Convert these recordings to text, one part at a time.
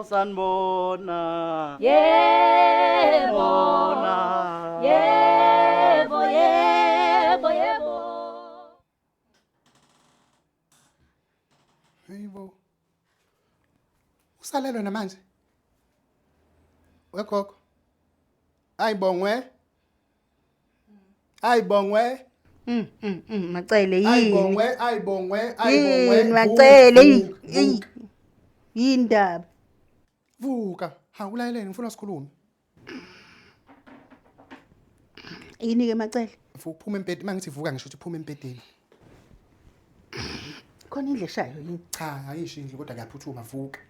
Osanibona. Yebo. Bona. Yebo, yebo, yebo. Hayibo. Usalelwe namanje? Wegogo. Ayibongwe. Ayibongwe. Macele yini? Ayibongwe, ayibongwe, ayibongwe. Yini Macele? Vuka, Yini? vuka. Yini ndaba? Vuka. Ha ulayeleni ngifuna sikhulume. Yini ke Macele? Vuka phuma embhedeni, mangithi vuka ngisho ukuthi phuma embhedeni. Khona indlu eshayo yini? Cha, ayisho indlu kodwa kuyaphuthuma vuka.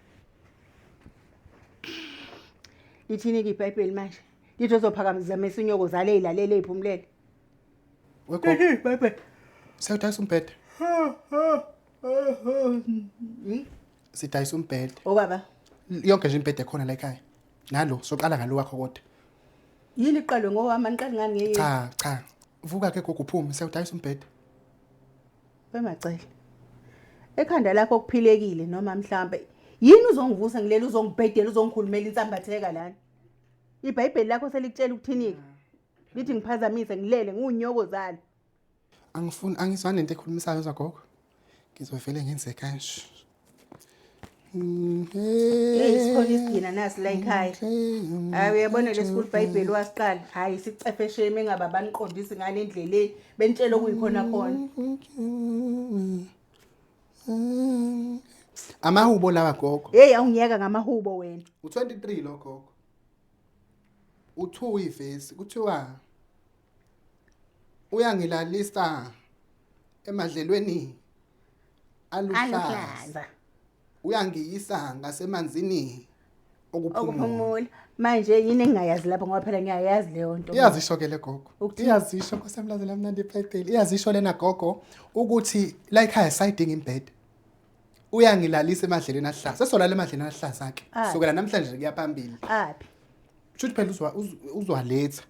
Lithini ke iBhayibheli manje? Lithi uzophakamisa inyoko zale ilalele iphumulele. Wegogo, iBhayibheli. siyawudayisa umbhede. Sidayisa umbhede. Obaba, Yonke nje imbhede ekhona la ekhaya. Nalo soqala ngalo wakho kodwa. yini iqalwe ngowami aniqali ngani ngeyini? Cha, cha. Vuka ke gogo uphume, siyawudayisa umbhede. Wemacele. Ekhanda lakho kuphilekile noma mhlambe yini uzongivusa ngilele uzongibhedela uzongikhulumela insambatheka lana. IBhayibheli lakho selikutshela ukuthini ke? Lithi ngiphazamise ngilele ngiwunyoko zalo. Angifuni angizwani nento ekhulumisayo zagogo. Ngizovele ngenze kanje. Hey sikhona isigina nasi la ekhaya. Hayi uyabona lesikulu iBhayibheli wasiqala. Hayi sicefe shame engaba baniqondisi ngale endleleni benitshela okuyikhona khona. Amahubo lawa gogo. Hey awungiyeka ngamahubo wena. U23 lo gogo. U2 ivesi kuthiwa uyangilalisa emadlelweni aluhlaza. Aluhlaza. Uyangiyisa ngasemanzini okuphumula. Okuphumula. Manje yini engingayazi lapho ngoba phela ngiyayazi leyo nto. Iyazisho ke le gogo. Ukuthini? Iyazisho nkosemlazi lamnandi iBhayibheli. Iyazisho lena gogo ukuthi la ekhaya sayidinga imbhede. Uyangilalisa emadlelweni ahlaza. Sesolala emadlelweni ahlaza ke. Ah. Sukela namhlanje kuya phambili. Aphi? Shuthi phela uzwaletha.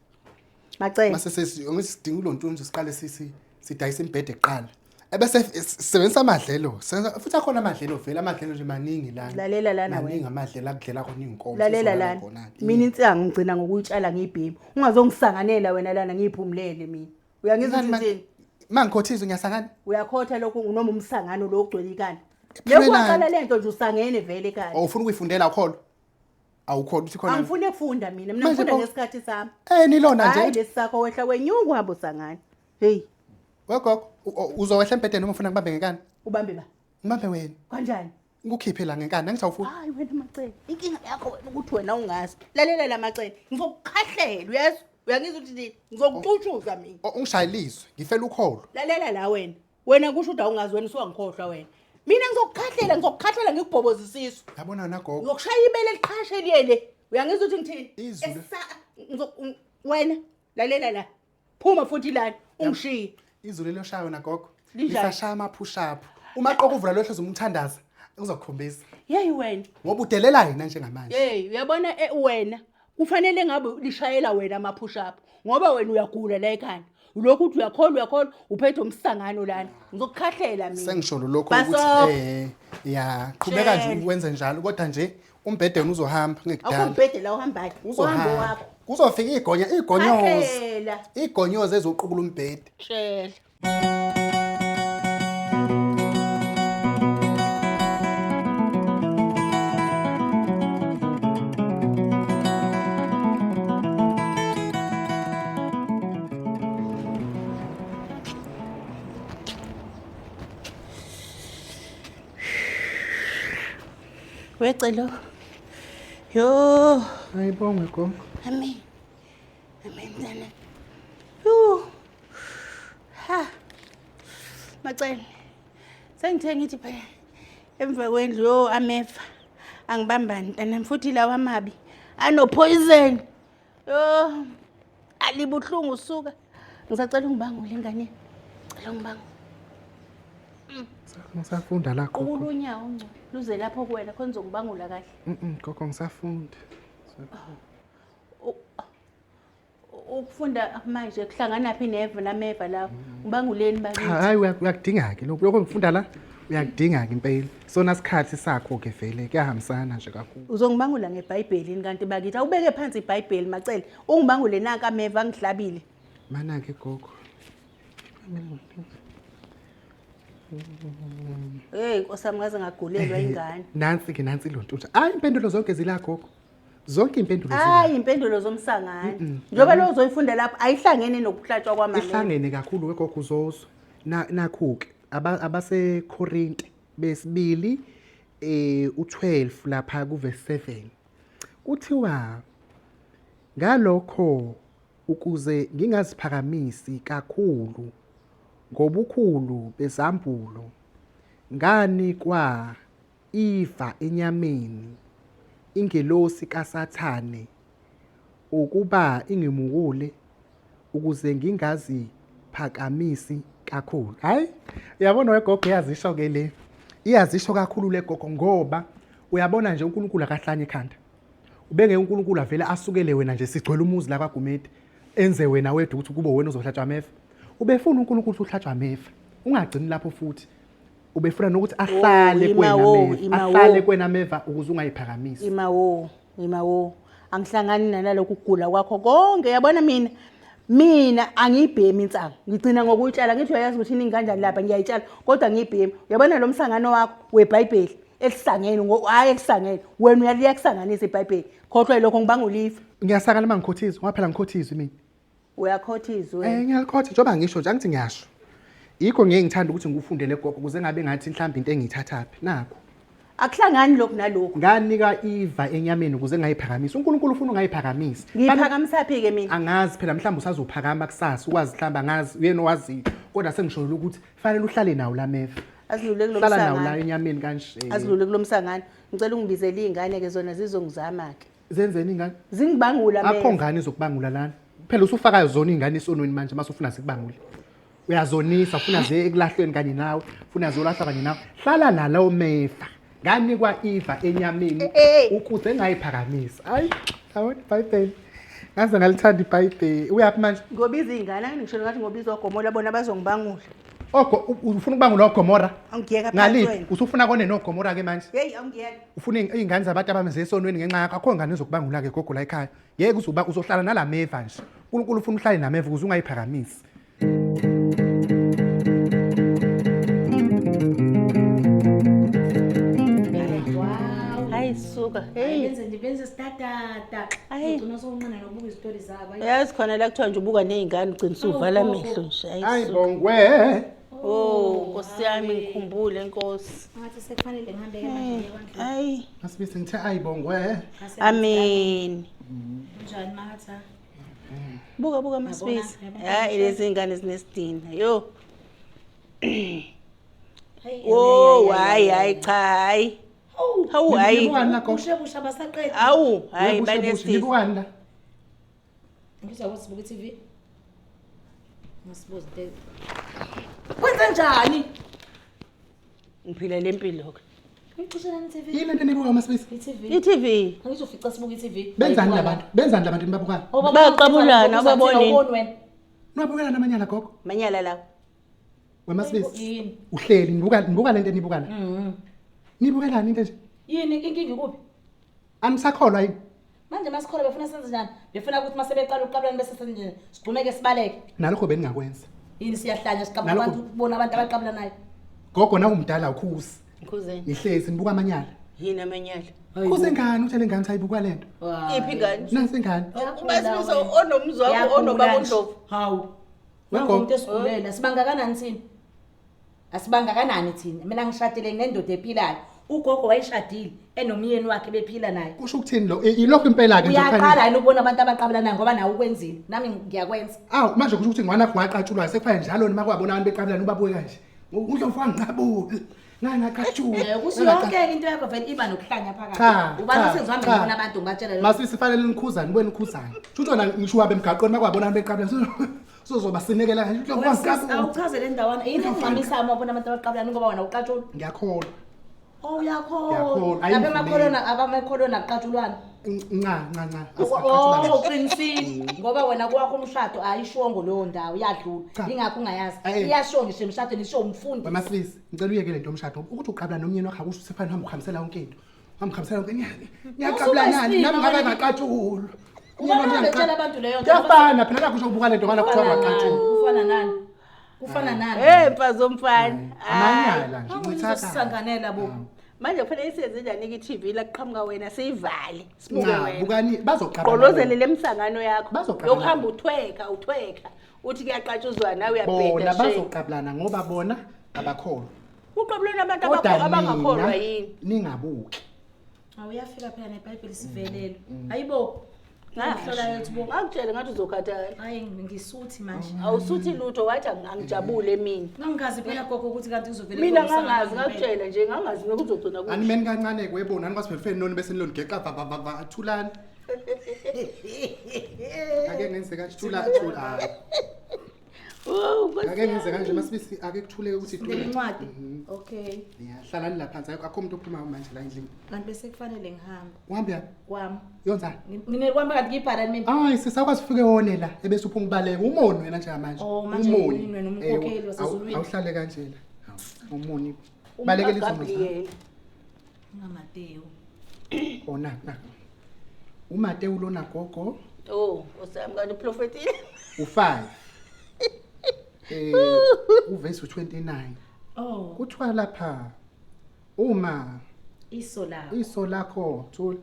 Macele. Mase sesi ngisidinga ulontunzi siqale sisi sidayisa imbhede kuqala. Ebese sisebenzisa amadlelo. Futhi akhona amadlelo vele amadlelo nje maningi lana. Lalela lana Maningi wena. amadlelo akudlela khona inkomo. Lalela sesolala lana. khona-ke. Mina insangu ngigcina ngokuyitshala ngiyibhima. Ungazongisanganela wena lana ngiyiphumulele mina. Uyangizwa Ngani ukuthi uthini? Mangikhothizwe ngiyasangana. Uyakhotha lokho noma umsangano lo ogcwele ikanda. Iphumelani. Lekuwaqala lento nje usangene vele ekhaya. Awufuni ukuyifundela awukholwa? Awukholwa ukuthi khona. Angifuni ukufunda mina, mina Manje ngifunda pho- ngesikhathi sami. Eh nilona Hayi nje. lesi sakho wehla wenyuka uhamba usangana. Hey, Wegogo uzowehla embhedeni noma ufuna ngibambe ngenkani? ubambe ba. Ngibambe wena. Kanjani? Ngikukhiphe la ngenkani angithi awufuni. Hayi wena Macele, inkinga yakho wena ukuthi wena ungazi. Lalela la Macele, ngizokukhahlela uyezwa? Uyangizwa ukuthi nini? Ngizokucutshuza mina. Ungishayile izwi, ngifela ukholo. Lalela la wena. Wena kusho ukuthi awungazi wena usuwangikhohlwa wena. Mina ngizokukhahlela, ngizokukhahlela ngikubhoboza isisu. Yabona wena gogo. Ngizokushaya ibele eliqhashe liyele. Uyangizwa ukuthi ngithini? Izwi le- Wena lalela la. Phuma futhi lana ungishiye. Izulu liyoshayo wena gogo. Linjani? Lisashaya ama push up. Uma qoka uvula lohlozo umthandaza, ngizokukhombisa. Yeyi wena. Ngoba udelela yena njengamanje. Hey, uyabona wena kufanele ngabe lishayela wena ama push up ngoba wena uyagula la ekhanda. Ulokhu uthi uyakholwa uyakholwa uphethe umsangano lana. Ngizokukhahlela mina. Sengisholo lokho Basop. ukuthi ya qhubeka nje Tshela. wenze njalo kodwa nje umbhede wena uzohamba ngekudala. Akho umbhede la uhambayo. Uhambo Uzohamba. wakho. Kuzofika igonya igonyozi. Khahlela. Igonyozi ezoqukula umbhede. Tshela. Wecelo. Yo. Ayibongwe gogo. Amen. Amen mntana. Yhu. Ha. Macele. Sengithe ngithi phela emva kwendlu yo ameva angibambani mntanami futhi lawa amabi ano poison. Yo. Alibuhlungu suka. Ngisacela ungibangule ingane. Cela ungibangule. Ngisafunda la gogo. Qukula unyawo ngco. Luze lapho kuwena khona uzongibangula kahle. Gogo ngisafunda. Ukufunda manje kuhlangana phi neva nameva lawo? Ngibanguleni Cha bakithi. hayi uyakudinga ke lokho lokho ngifunda la. Uyakudinga-ke impela. Sona sikhathi sakho-ke vele kuyahambisana nje kakhulu. Uzongibangula ngeBhayibheli yini kanti bakithi? Awubeke phansi iBhayibheli Macele. Ungibangule nanka ameva angihlabile. Mana-ke gogo. Hey Nkosi yami ngaze ngagulelwa ingane. Nansi-ke nansi ilontutsha. Hayi impendulo zonke zila gogo. Zonke impendulo zila. Hayi impendulo zomsangano. Njengoba lo uzoyifunda lapho ayihlangene nokuhlatshwa kwamameva. Ihlangene kakhulu wegogo uzozwa. Nakhu-ke abaseKorinte besibili u12 lapha kuverse 7. Kuthiwa ngalokho ukuze ngingaziphakamisi kakhulu ngobukhulu bezambulo nganikwa iva enyameni ingelosi kaSathane ukuba ingimukule ukuze ngingaziphakamisi kakhulu. Hayi, uyabona wegogo iyazisho ke le. Iyazisho kakhulu le gogo ngoba uyabona nje uNkulunkulu akahlanye ekhanda. Ubengeke uNkulunkulu avele asukele wena nje sigcwele umuzi la kwaGumede enze wena wedwa ukuthi kube wena ozohlatshwa ameva. Ubefuna uNkulunkulu ukuthi uhlatshwe ameva. Ungagcini lapho futhi. Ubefuna nokuthi ahlale Oh, kuwena imawo, ameva, imawo. ahlale kuwena ameva ukuze ungayiphakamisi. Imawo, imawo. Angihlangani nalokhu kugula kwakho konke. Yabona mina mina angiyibhemi insangu. Ngigcina ngokuyitshala ngithi uyayazi ukuthi iningi kanjani lapha ngiyayitshala kodwa ngiyibhemi. Uyabona lo msangano wakho weBhayibheli elisangene ngo hayi elisangene wena uyaliyakusanganisa iBhayibheli. Khohlwa yilokho ngibanga ulifa. Ngiyasakala uma ngikhothizwa, ngoba phela ngikhothizwe mina. Uyakhothizwa wena. Ngiyalikhotha njengoba ngisho nje angithi ngiyasho. Yikho ngeke ngithanda ukuthi ngikufundele gogo ukuze ngabe ngathi mhlawumbe into engiyithathaphi. Nakho. Akuhlangani lokhu nalokhu. Nganika iva enyameni ukuze ngayiphakamisa. uNkulunkulu ufuna ungayiphakamisi. Ngiyiphakamisa phi ke mina? Angazi phela mhlawumbe usazophakama kusasa ukwazi mhlawumbe angazi uyena owaziyo. Kodwa sengisholo ukuthi fanele uhlale nawo la meva. Asidlule kulo Hlala nawo la msangano. enyameni kanje. Asidlule kulo msangano. Ngicela ungibizele izingane ke zona zizongizama ke. Zenzeni ingane? Zingibangula Akho meva. ngane izokubangula lana. Phela usufaka zona ingane esonweni manje mase ufuna zikubangule. Uyazonisa ufuna ziye ekulahlweni kanye nawe, ufuna ziyolahlwa kanye nawe. Hlala nalowo meva. Nganikwa iva enyameni Eh, eh. ukuze ngayiphakamisa. Hayi, yabona iBhayibheli. Ngaze ngalithanda iBhayibheli. Uyaphi manje? Ngobiza izingane angisho ngathi ngobiza ogomola bona bazongibangula. Ogo ufuna ukubangula oGomora? Angiyeka phansi Ngaliphi? wena. Usufuna kone noGomora ke manje? Hey angiyeka. Ufuna iy'ngane zabantu abameze esonweni ngenxa yakho akho ngane ezokubangula ke gogo la ekhaya. Ngeke uzoba uzohlala nalameva nje. uNkulunkulu ufuna uhlale nameva ukuze ungayiphakamisi. Hayi suka. Hey. Benze nje benze sitatata. Ayi. Ugcina sowunqena nokubuka izitori zabo. Ayi. Uyazi khona la kuthiwa nje ubuka nezingane ugcina usuvala amehlo nje. Hayi Hayi suka. bongwe. Oh Nkosi yami ngikhumbule Nkosi. Ngathi sekufanele ngihambe ke manje ngiye kwandlu. Hayi. Masibisi ngithe ayibongwe. Amen. Njani Mahatha? Buka buka Masibisi. Yabona, Hayi lezi ngane zinesidina. Yo. Hayi. Oh hayi hayi cha hayi. Hawu hayi. Nibukani la gogo? Bushe busha basaqeda. Hawu hayi Bushe, bushe, banesidina. Nibukani la? Ngizwa ukuthi sibuka i-TV. Ngisibuze into. Kwenze njani? Ngiphila lempilo ke. Uyicishelani i-TV? Yini lento enibuka Masibisi? I-TV. I-TV. Angizofica sibuka i-TV. Benzani labantu? Benzani labantu nibabukani? Bayaqabulana, ababonini. Awuboni wena. Niwabukela namanyala gogo? Manyala lawo. WeMasibisi. Yini? Uhleli nibuka nibuka lento enibuka la. Nibukelani into nje? Yini inkinga ikuphi? Anisakholwa yini? Manje masikhola befuna senze njani? Befuna ukuthi mase beqala ukuqabulana bese senze njani? Sigxumeke sibaleke. Nalokho beningakwenza. Yini siyahlanya siqabula Nalokho- abantu ukubona abantu abaqabulanayo. Gogo nawe umdala ukhuzi. Ngikhuzeni. Nihlezi nibuka amanyala. Yini amanyala? Khuze ingane utshele ingane ukuthi ayibuka lento. Iphi ingane? Nansi ingane. UMasibisi onomzi wakho onobaba uNdlovu. Hawu. Wegogo. Umuntu esigulela sibangakanani thina? Asibangakanani thina? Mina ngishadile nendoda ephilayo. Ugogo wayeshadile enomyeni wakhe bephila naye. Kusho ukuthini lo? Ilokho impela ke nje Uyaqala kufanele. yini ukubona abantu abaqabulanayo ngoba nawe ukwenzile. Nami ngiyakwenza. Awu manje kusho ukuthi ngwana waqatshulwa sekufanele njalo noma kwabona abantu beqabulana ubabuke kanje. Undlovu wangiqabula. Ngangaqatshulwa. Kusho yonke into yakho vele iba nokuhlanya phakathi. Cha. Ubani cha, sengizohambe cha. ngibona abantu ngibatshela lokho. Masisi fanele nikhuzane, nibuye nikhuzane. Kusho wena ngisho uhambe emgaqweni makwabona abantu beqabulana. Sozoba sinekela kanje. Undlovu Wena sis, wangiqabula. Awuchaze le ndawana. Yini engincamisayo uma ubona abantu abaqabulana ngoba wena uqatshulwa. Ngiyakholwa. Oh uyakholwa. Ngiyakholwa, Lapha ayivumeli. emakholweni abamakholweni akuqatshulwana. Nca nca nca. Oh uqinisile ngoba wena kwakho umshado ayishongo leyo ndawo iyadlula. Cha. Ingakho ungayazi. Eh. Iyasho ngisho emshadweni isho umfundi. Wemasisi, ngicela uyeke lento yomshado ukuthi uqabula nomyeni wakho akusho ukuthi fanele uhambe ukhamisela yonke into. Uhambe ukhamisela yonke into. Ngiyaqabula nani? Nami ngabe ngaqatshulwa. Ubona betshela abantu leyo nto. Kuyafana phela nakho ubuka lento ngala kuthiwa kwaqatshulwa. Kufana nani? Kufana nani? Hey mfazi omfana. Amanyala nje Awuzosisanganela ncithakala. bo. Manje kufanele siyenze njani-ke i-TV la kuqhamuka wena siyivale sibuke Nca, wena. bukani bazoqabula. Gqolozele le msangano yakho. Bazoqabulana. Yokuhamba uthweka uthweka uthi kuyaqatshuzwa nawe Bona uyabheda she. bazoqabulana ngoba bona abakholwa. Uqabulene abantu Kodwa abangakholwa nina yini? ningabuki. Awuyafika phela neBhayibheli sivelele. Hayibo. Ngihlola yethu bo. Ngakutshela ngathi uzokhathala. Hayi ngisuthi manje. Awusuthi lutho wathi angijabule mina. Ngangazi phela gogo ukuthi kanti uzovele Mina kube ngangazi umsangano. ngakutshela nje ngangazi nokuthi uzogcina kuhle. Animeni kancane kwebona anikwazi phela noni bese niloni geqa va va va va thulani. Ake ngenze kanje thula thula. Hayi. Oh, Nkosi Ake ngenze kanje masibisi ake kuthuleke ukuthi Fundela thula. incwadi. Okay. Niyahlalani la phansi akho umuntu ophuma manje la endlini. Kanti bese kufanele ngihambe Uhambe yaphi? kwami. Yonzani? Ngine kwami kanti ngiyibhala mina. Hayi sisakwazi ufike wone la ebese uphuma ubaleka umoni wena njengamanje. Oh, manje Umoni. yini wena, umkhokheli Ewe, wasezulwini? Awuhlale kanje la. Hawu, Umoni. Balekela izono zakho. Gabriel. Ngamatewu. Ona na. UMateyu lona gogo Oh, Nkosi yami kanti uprofetile. u5. Uverse u29. Oh, Kuthiwa lapha uma iso lakho. iso lakho thula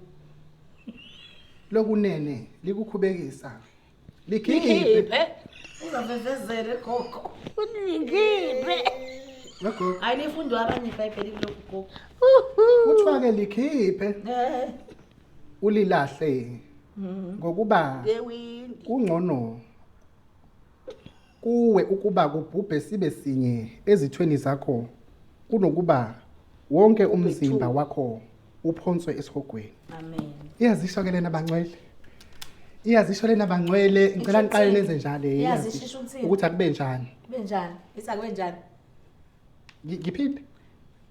lokunene likukhubekisa likhiphe Likhiphe. Uzavevezele gogo. Ulikhiphe. Gogo Hayi lifundwa abanye iBhayibheli kulokhu gogo. kuthiwa ke likhiphe Eh. ulilahle ngokuba Ngewindi. kungcono kuwe ukuba kubhubhe sibe sinye ezithweni zakho kunokuba wonke umzimba wakho uphonswe esihogweni. Amen. Iyazisho ke lena bangcwele. Iyazisho lena bangcwele, ngicela niqale nenze njalo. Iyazisho, isho ukuthini? Ukuthi akube njani. Kube njani? Ithi akube njani? Ngiphinde.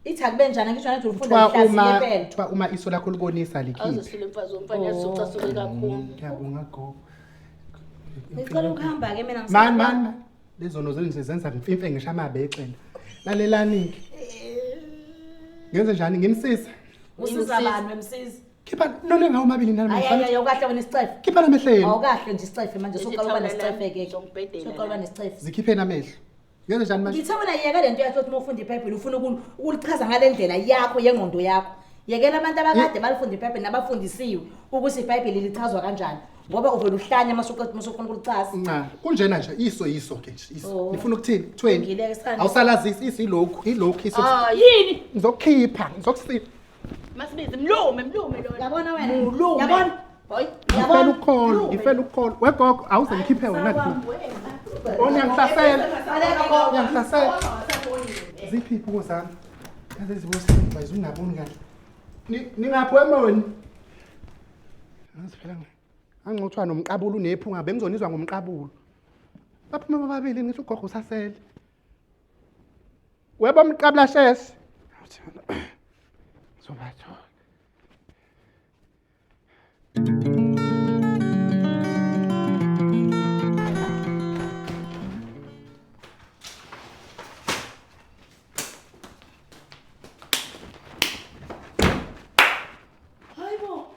Ithi akube njani ngisho nathi ufunda Kuthiwa uma lihlaziye phela. kuthiwa uma iso lakho likonisa likhiphe. Awuzosile mfazi womfana yazocasuke kakhulu. Ngiyabonga gogo. Ngicela ukuhamba ke mina Man man man. Lezono zenu nje zenza ngimfimfe ngisho amabece la. Lalelani ke. Ngenze njani ngimsisa? Usiza bani wemsizi? Khipha none ngawo mabili nami Hayi hayi hayi awukahle wena isicefe. Khipha namehleni. Awukahle nje isicefe manje Ithi soqala uba thawula nesicefe ke. Ngizongibhedela Soqala uba la. nesicefe. Zikhiphe namehlo. Ngenze njani manje? Ngithe wena yeka lento yakho ukuthi uma ufunda iBhayibheli ufuna ukulichaza ngale ndlela yakho yengqondo yakho. Yekela abantu abakade balifunda iBhayibheli nabafundisiwe ukuthi iBhayibheli lichazwa kanjani. Ngoba uvela uhlanya masuqeda masufuna ukulichaza. Nca, kunjena nje iso iso ke nje iso. Oh. Nifuna ukuthini? Kuthweni? Ngileke sithando. Awusalazisi iso ilokhu, ilokhu iso. Hayi. Yini? Ngizokukhipha, ngizokusipha. Masibizi mlume mlume lona. Yabona wena? Mulume. Yabona? Hayi. Ngifela ukukholo, ngifela ukukholo. Wegogo, awuze ngikhiphe wena kuthi. Onyangihlasela. Uyangihlasela. Ziphi iy'buko zami? Yazi izibuko sezibhayiza ungaboni kahle. Ningaphi wemoni? Angazi phela angixothwa nomqabulo unephunga bengizonizwa ngomqabulo. Baphuma bobabili ngithi ugogo usasele. Webo mqabula sheshe. Zobathola. Hayibo.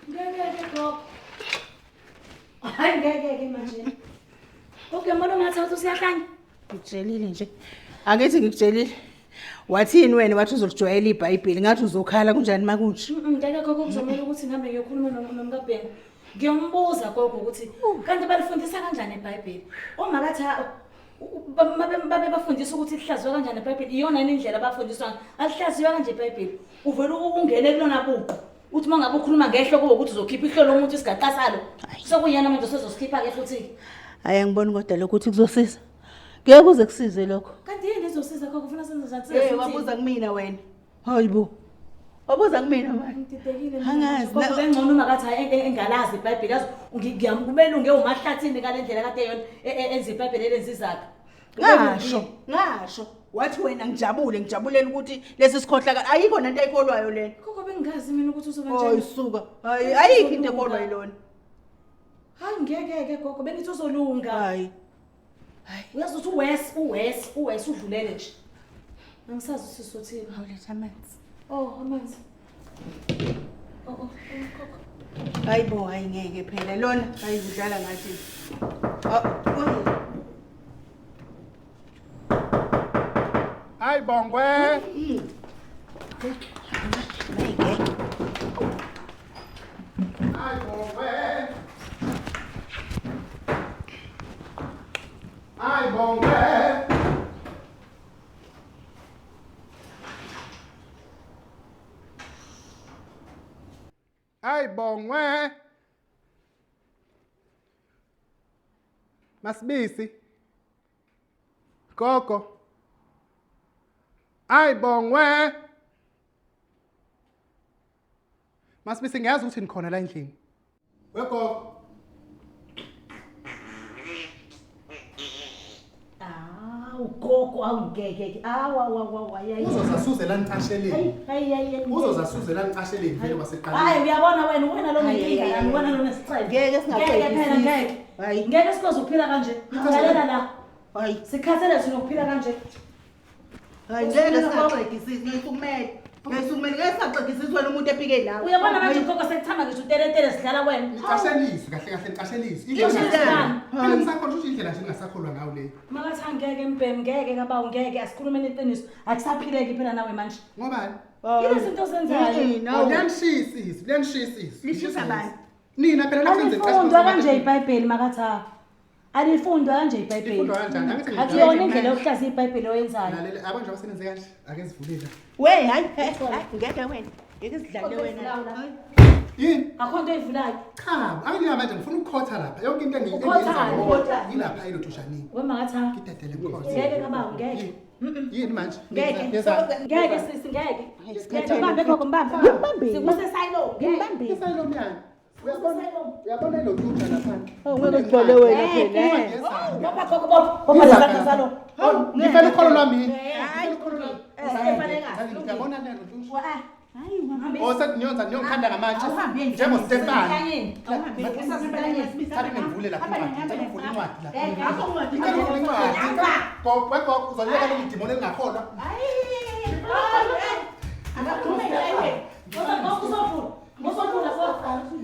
Ngeke ke gogo. Hayi ngeke ke manje. Okay, molo ngathi uthi usiyahlanya. Ngikutshelile nje. Angithi ngikutshelile. Wathini wena wathi uzolijwayela iBhayibheli ngathi uzokhala kunjani makunje? Ngeke gogo kuzomela ukuthi ngihambe ngiyokhuluma nomkaBhengu. Ngiyombuza gogo ukuthi kanti balifundisa kanjani iBhayibheli? Uma kathi babe bafundisa ukuthi lihlaziywa kanjani iBhayibheli, iyona yini indlela abafundiswa ngayo? Alihlaziywa kanje iBhayibheli. Uvela ungene kulona buqu. Uthi uma ngabe ukhuluma ngehlo kube ukuthi uzokhipha ihlo lomuntu isigaqa salo. Sekuyena manje osezosikhipha ke futhi. Hayi angiboni kodwa lokho ukuthi kuzosiza. Ngeke kuze kusize lokho. Kanti yini ezosiza gogo ufuna senze njani? Hey wabuza kumina wena. Hayibo. Wabuza kumina manje. Ngididekile. Angazi, Gogo bengcono uma kathi hayi engalazi iBhayibheli yazi ngiyamkumele unge umahlathini ngale ndlela kade yona enza iBhayibheli elenza izakhe. Ngasho, ngasho. Wathi wena ngijabule, ngijabulela ukuthi lesi sikhohlakala ayikho nento ayikholwayo lena. Gogo bengingazi mina ukuthi uzoba Hayi njani. suka. Hayi ayikho into ekholwa yilona. Hayi ngeke ke gogo bengithi uzolunga. Hayi. Uyazi ukuthi uwes uwes uwes udlulele nje. Angisazi ukuthi sizothini. Awuletha amanzi. Oh amanzi. Oh oh gogo. Hayi bo, hayi ngeke phela lona hayi udlala ngathi. Ah, oy. Hayi Bongwe. Hayi ngeke. Hayi Bongwe. Hayi Bongwe. Hayi Bongwe. Masibisi. Gogo. Hayi Bongwe. Masibisi ngiyazi ukuthi nikhona la endlini. Wegogo. Awu gogo awungeke. Awu awu awu ayi. Uzozasuzela nicasheleni. Hayi hayi. Uzozasuzela nicasheleni vele kwaseqaleni. Hayi uyabona wena wena lo Hayi, nenkinga hayi, lana hayi. wena lo nesicelo. Ngeke singaqedisisi. Ngeke phela ngeke. Hayi. Ngeke sikwazi ukuphila kanje. Lalela la. Hayi. Sikhathele thina ukuphila kanje. Hayi ngeke singaxegisisi, ngiyisukumele. Ngiyisukumele ngeke singaxegisisi wena umuntu efike la. Uyabona manje gogo sekuthanda ngisho uteletele sidlala wena. Nicasheliswe kahle kahle nicasheliswe. Indlela. Phela ngisakholwa ukuthi indlela nje ningasakholwa ngayo le. Makathi angeke mbhemu ngeke kabawu ngeke asikhulumeni iqiniso. Akusaphileki phela nawe manje. Ngobani? Yile zinto ozenzayo. Oh, liyanishisa izwi, liyanishisa izwi. Lishisa bani? Nina phela nakho senze Alifundwa kanje iBhayibheli makatha. Alifundwa kanje iBhayibheli. Lifundwa kanjani? Angithi ngidlala. Akuyona indlela yokuhlaziya iBhayibheli oyenzayo. Lalela abantu njengoba senenze kanje ake sivulile. We hayi hayi ngeke wena. Ngeke sidlale wena. Yini? Akho nto oyivulayo. Cha, angina manje ngifuna ukukhotha lapha. Yonke into Ukhothani? engiyenzayo ilapha elothujanini. We makatha. Ngidedele ngikhothe. Ngeke kabawu ngeke. Yini manje? Ngeke. Yenzani? Ngeke sisi ngeke. Sikhathele. Mbambe gogo mbambe. Ngimbambile. Sikuse silo. Ngeke. Isayilom yani. Uyabona? Uyabona ilothuja lapha. Hawu ngeke sidlale wena phela. Bopha gogo bopha. Bopha lesandla salo. Ngifela ukholo lwami yini? Hayi. Ngifela ukholo lwami. Stefane Ngiyabona le lothuja. Hayi mama. Oh sekuniyonza niyongikhanda ngamatshe. Awuhambe endlini. NjengoStefane. Awuhambe. Thatha ngivule lapha incwadi. Ngicela uvule incwadi lapha. Akho incwadi. Ngicela uvule incwadi. Gogo, wegogo uzoliyeka lo mdimoni elingakholwa. Hayi. Akaphume enhlanyeni. Gogo gogo uzovula. Uzovula gogo.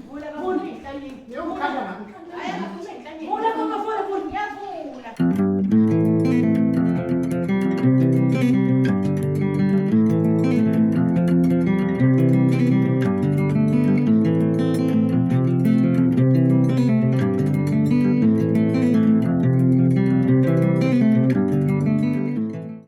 Vula enhlanyeni. Niyongikhanda ngami. Hayi akaphume enhlanyeni. Vula gogo vula vula. Ngiyavula.